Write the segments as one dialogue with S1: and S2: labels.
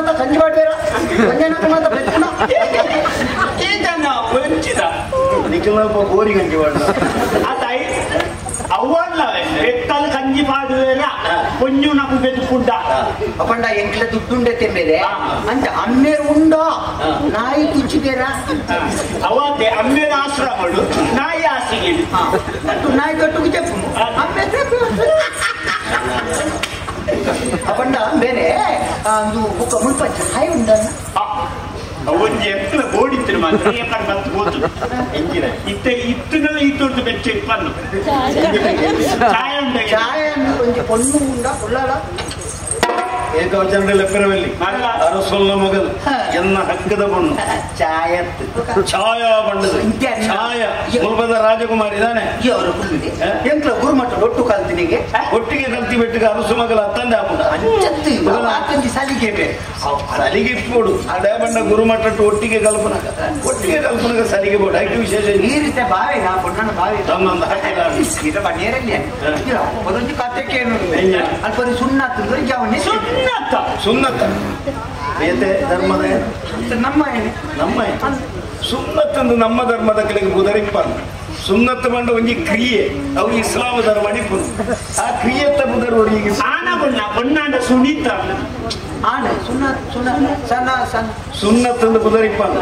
S1: ಮಾತ ಕಂಜಿ ಮಾಡ್ಬೇರ ಒಂಜನಕ ಮಾತ ಬೆಕ್ಕುನ
S2: ಏತನ ಒಂಚಿದ
S3: ನಿಖಲಪ್ಪ ಗೋರಿ ಗಂಜಿ ಮಾಡ
S2: ಆತಾಯಿ ಅವ್ವಲ್ಲ ಬೆಕ್ಕಲ್ ಕಂಜಿ ಪಾಡುವೆರ ಪೊಂಜು ನಕು ಬೆದುಕುಂಡ
S1: ಅಪಂಡ ಎಂಕ್ಲ ದುಡ್ಡುಂಡೆ ತೆಂಬೇರೆ ಅಂತ ಅಮ್ಮೇರು ಉಂಡೋ ನಾಯಿ ತುಚ್ಚಿದೇರ
S2: ಅವತ್ತೆ ಅಮ್ಮೇರ ಆಶ್ರಮಡು ನಾಯಿ ಆಸಿಗೆ
S1: ನಾಯಿ ತೊಟ್ಟುಗೆ చెప్పು ಅಮ್ಮೆ ಅಪಂಡ ಬೇರೆ ಒಂದು ಬುಕ್ಕ ಮುಲ್ಪ ಚಾಯ್ ಉಂಡನ್ನ
S2: ಒಂಜಿ ಎಕ್ಕಲ ಬೋಡಿತ್ತಿನ ಮಾತ್ರ ಏಕಡ್ ಬತ್ತು ಬೋತು
S3: ಎಂಜಿನ
S2: ಇತ್ತೆ ಇತ್ತಿನಲ್ಲ ಇತ್ತೊಡ್ದು ಬೆಚ್ಚ ಇಪ್ಪನ್ನು ಚಾಯ ಉಂಡ
S1: ಚಾಯ ಒಂಜಿ ಪೊಣ್ಣು ಉಂಡ ಉಳ್ಳಾಲ
S3: ಏಕವಚನ ಲೆಪ್ಪರವಲ್ಲಿ ಅರಸೊಲ್ಲ ಮಗಲ್ ಎನ್ನ ಹಕ್ಕದ ಪೊಣ್ಣು
S1: ಚಾಯತ್
S3: ಛಾಯಾ ಬಣ್ಣದ ಛಾಯಾ ಮುಲ್ಬದ ರಾಜಕುಮಾರಿ ತಾನೆ
S1: ಎಂಕ್ಲ ಗುರುಮಠ ಒಟ್ಟು ಕಲ್ತಿನಿಗೆ
S3: ಒಟ್ಟಿಗೆ ಕಲ್ತಿ ಬೆಟ್ಟಿಗೆ ಅರಸು ಮಗಲ ಅತ್ತಂದೆ ಆಪುಂಡ
S1: ಅಂಚತ್ತು ಆತಂಜಿ ಸಲಿಗೆ
S3: ಸಲಿಗೆ ಇಪ್ಪೋಡು ಅದೇ ಬಣ್ಣ ಗುರುಮಠ ಒಟ್ಟಿಗೆ ಕಲ್ಪನಕ ಒಟ್ಟಿಗೆ ಕಲ್ಪನಕ ಸಲಿಗೆ ಬೋಡು ಐಟು ವಿಶೇಷ
S1: ಈ ರೀತಿ ಬಾವಿ ನಾ ಪೊಣ್ಣನ ಬಾವಿ
S3: ತಮ್ಮೊಂದು ಹಕ್ಕಿದ
S1: ಇರ ಬನ್ನಿಯರಲ್ಲಿ ಒಂದೊಂದು ಕತೆಗೆ ಏನು ಅಲ್ಪ ಸುಣ್ಣ ಜಾವನ್ನೇ
S2: ಸುನ್ನತ
S3: ಸುನ್ನತ ಬೇತೆ ಧರ್ಮದ
S1: ನಮ್ಮ
S3: ನಮ್ಮ ಸುನ್ನತ್ತಂದು ನಮ್ಮ ಧರ್ಮದ ಕಲೆಗೆ ಬುದರಿಪ್ಪಲ್ಲ ಸುನ್ನತ್ ಬಂಡ ಒಂಜಿ ಕ್ರಿಯೆ ಅವು ಇಸ್ಲಾಂ ಧರ್ಮ ಅಡಿಪುನು ಆ ಕ್ರಿಯೆತ್ತ ಬುದರ್ ಒಡಿಗೆ
S2: ಆನ ಬಣ್ಣ ಬಣ್ಣಾಂಡ ಸುನೀತ
S1: ಆನ ಸುನ್ನ ಸುನ್ನ ಸಣ್ಣ ಸಣ್ಣ
S3: ಸುನ್ನತ್ತಂದು ಬುದರಿಪ್ಪಲ್ಲ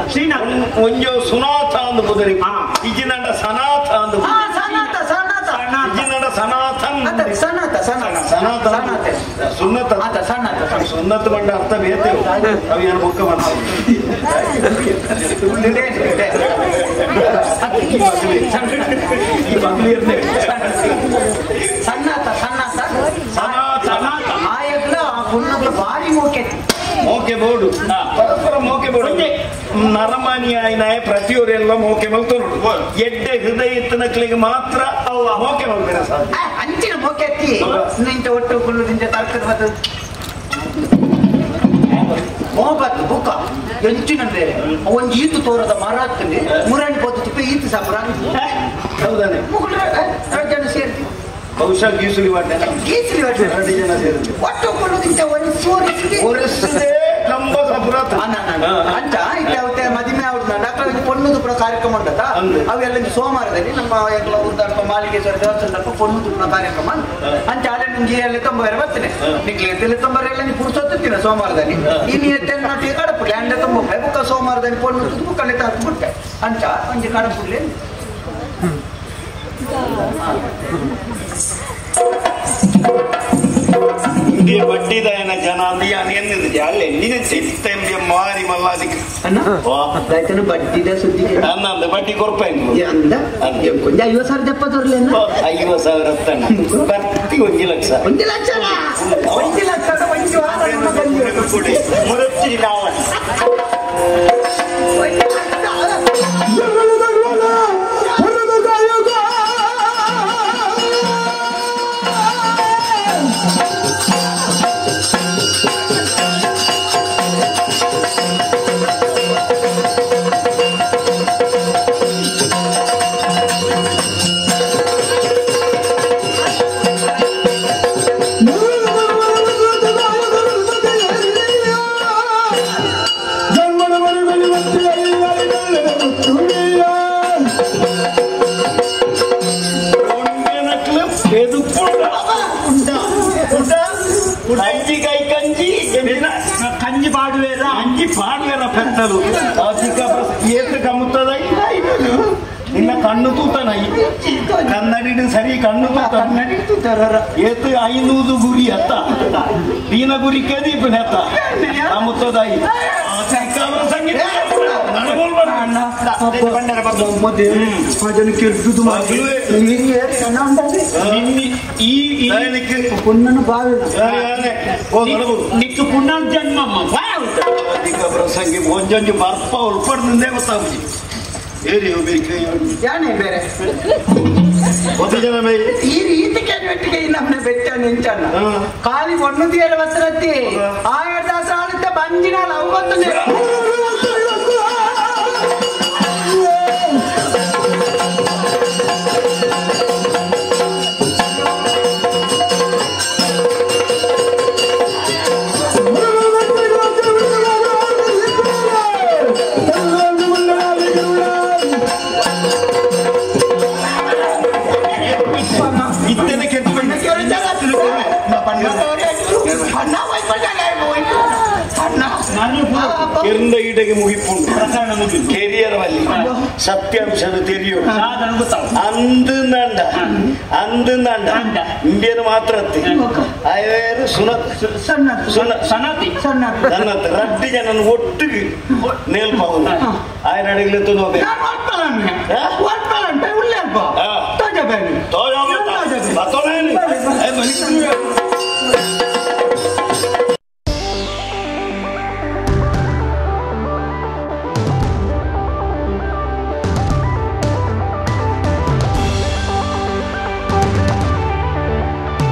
S3: ಒಂಜೋ ಸುನಾಥ ಅಂದು ಬುದರಿಪ್ಪ ಇಜಿನಂಡ ಸನಾಥ ಅಂದು
S1: ಸನಾಥ ಸನಾಥ
S3: ಇಜಿನಂಡ ಸನಾಥನ್
S1: ಸನಾಥ ಸನಾಥ
S3: ಸನಾತ ಸುನ್ನತ
S1: ಸನಾಥ
S3: ಸುನ್ನತ್ ಬಂಡ ಅರ್ಥ ಬೇತೆ ಅವು ಏನು ಬುಕ್ಕ ಮಾಡ್ತಾರೆ
S1: ಸಣ್ಣಾತ ಸಣ್ಣಾತ ಸನಾತ ಆಯಗ್ಲ ಆ ಪೊಣ್ಣುಗ್ಲ ಭಾರಿ ಮೋಕೆ
S3: ಮೋಕೆ ಬೋಡು ಪರಸ್ಪರ ಮೋಕೆ ಬೋಡು ನರಮಾನಿಯಾಯಿನಾಯ ಪ್ರತಿಯೊರೆಲ್ಲ ಮೋಕೆ ಮಲ್ತೋರು ಎಡ್ಡೆ ಹೃದಯ ಇತ್ತನಕ್ಲಿಗೆ ಮಾತ್ರ ಅವು ಮೋಕೆ ಮಲ್ಪಿನ ಸಾಧ್ಯ
S1: ಅಂಚಿನ ಮೋಕೆ ಅತ್ತಿ ನಿಂತ ಒಟ್ಟು ಕುಳ್ಳುದಿಂದ ತರ್ಕದ ಮತ್ತು ಮೋಬತ್ತು ಬುಕ್ಕ ಎಂಚಿನ ಬೇರೆ ಒಂಜಿ ಈತು ತೋರದ ಮರ ಆಗ್ತದೆ ಮುರಾಣಿ ಪೋತು ತುಪ್ಪ ಈತು ಸಾಪುರ
S3: ಹೌದಾನೆ
S1: ಎರಡು ಜನ ಸೇರ್ತಿ
S3: ಬಹುಶಃ ಗೀಸುಲಿ ವಾಟೆ
S1: ಗೀಸುಲಿ ವಾಟೆ
S3: ಎರಡು ಜನ ಸೇರಿದ್ವಿ
S1: ಒಟ್ಟು ಕೊಳ್ಳೋದಿಂತ ಒಂದು
S3: ಒರೆಸಿದೆ ಕಂಬ ಸಪುರಾತ
S1: ಅಂತ ಇತ್ತೆ ಅವತ್ತೆ ಮದಿಮೆ ಅವ್ರದ್ದು ಡಾಕ್ಟರ್ ಪೊಣ್ಣು ಪುರ ಕಾರ್ಯಕ್ರಮ ಉಂಟದ ಅವೆಲ್ಲ ಸೋಮವಾರದಲ್ಲಿ ನಮ್ಮ ಊರ್ದಲ್ಪ ಮಾಲಿಕೇಶ್ವರ ದೇವಸ್ಥಾನದಲ್ಪ ಪೊಣ್ಣು ತುಪ್ಪನ ಕಾರ್ಯಕ್ರಮ ಅಂತ ಅಲ್ಲ ನಿಮ್ಗೆ ಎಲ್ಲ ತೊಂಬರೆ ಬರ್ತೇನೆ ನಿಕ್ಲೆ ಎತ್ತೆಲ್ಲ ತೊಂಬರೆ ಎಲ್ಲ ನೀವು ಪುರುಸೊತ್ತಿನ ಸೋಮವಾರದಲ್ಲಿ ಇನ್ನು ಎತ್ತೆಲ್ಲ ಕಡಪುಡ್ಲೆ ಅಂಡೆ ತುಂಬ ಬುಕ್ಕ ಸೋಮವಾರದಲ್ಲಿ ಪೊಣ್ಣು ತುತ್ತು ಬುಕ್ಕಲ್ಲಿ ಬಿಟ್ಟೆ ಅಂಚ ಒಂಜಿ ಕಡಪುಡ್ಲೆ
S3: ಇಂಡಿಯ ಬಡ್ಡಿದಾಯನ ಜನ ಅಂದ ಅಲ್ಲೇ ನಿನ್ನ ಮಾರಿ ಮಲ್ಲಾದಿಕ್ಕೆ
S1: ರೈತನು ಬಡ್ಡಿದ ಸುದ್ದಿ
S3: ಅಂದ ಬಡ್ಡಿ ಕೊರ್ಪ
S1: ಅಂದ ಕೊಂಚ 50,000 ದೆಪ್ಪದೋರ್ಲೇನ
S3: 50,000 ಬರ್ತಿ 1 ಲಕ್ಷ
S1: 1 ಲಕ್ಷ 1 ಲಕ್ಷ ಒಂದು ವಾರ
S2: ಮುರಚ್ಚಿ ನಾವು ಕಂಜಿ ಪಾಡುವೇರ
S3: ಅಂಜಿ ಪಾಡುವೇರ ಪೆತ್ತಲು ಏತ ಕಮ್ಮುತ್ತದ ನಿನ್ನ ಕಣ್ಣು ತೂತನ ಕನ್ನಡಿ ಸರಿ ಕಣ್ಣು ತೂತ
S1: ಕನ್ನಡಿ ತೂತಾರ
S3: ಏತು 500 ಗುರಿ ಅತ್ತ ದೀನ ಗುರಿ ಕೆದೀಪ ನೆತ್ತ ಕಮ್ಮುತ್ತದಾಯಿ ಸಂಗೀತ
S1: ಪುಣ್ಣನು ಬಾವಿ
S2: ನಿಕ್ಕು ಪುನರ್ಜನ್ಮ
S3: ಪ್ರಸಂಗಿ ಒಂಜೊಂಜಿ ಬರ್ಪ ಉಳ್ಪಡ್ದಿಂದೇ ಗೊತ್ತಾಗುಜಿ ಏರಿ
S1: ಯಾನೇ ಬೇರೆ
S3: ಒಂದು ಜನ
S1: ಈ ರೀತಿ ಕೆಟ್ಟಿಗೆ ನಮ್ಮನೆ ಬೆಟ್ಟ ನಿಂಚಣ್ಣ ಖಾಲಿ ಒಣ್ಣು ತೀರ ಬತ್ತರತ್ತಿ ಆ ಎರಡು ದಾಸ ಆಳುತ್ತ ಬಂಜಿನ ಅವು ಗೊತ್ತು
S3: ಕಿರ್ದ ಈಟಗೆ ಮುಗಿಪುಂಡು
S2: ಪ್ರಕರಣ ಮುಗಿದು
S3: ಕೆರಿಯರ್ ವಲ್ಲಿ ಸತ್ಯಾಂಶದ ತೆರಿಯು
S2: ಸಾಧನ ಗೊತ್ತಾವು
S3: ಅಂದು ನಂಡ ಅಂದು ನಂಡ
S2: ಅಂಡ.
S3: ಇಂಡಿಯನ್ ಮಾತ್ರ ಅತ್ತಿ ಆಯವೇರು ಸುನ
S1: ಸಣ್ಣ
S3: ಸುನ
S2: ಸನಾತಿ
S1: ಸಣ್ಣ
S3: ನನ್ನ ರಡ್ಡಿ ಜನನ ಒಟ್ಟಿಗೆ ನೇಲ್ಪಾವು ಆಯನ ಅಡಿಗೆ ತೊಂದು
S1: ನಾನು ಒಟ್ಪಲನ್ನೆ ಒಟ್ಪಲಂಟೆ ಉಳ್ಳೆ ಅಲ್ಪ
S3: ಹಾ.
S1: ತೋಜ ಬೇನಿ
S3: ತೋಜ ಬತ್ತೋನೇನು. ಏ, ಬನ್ನಿ.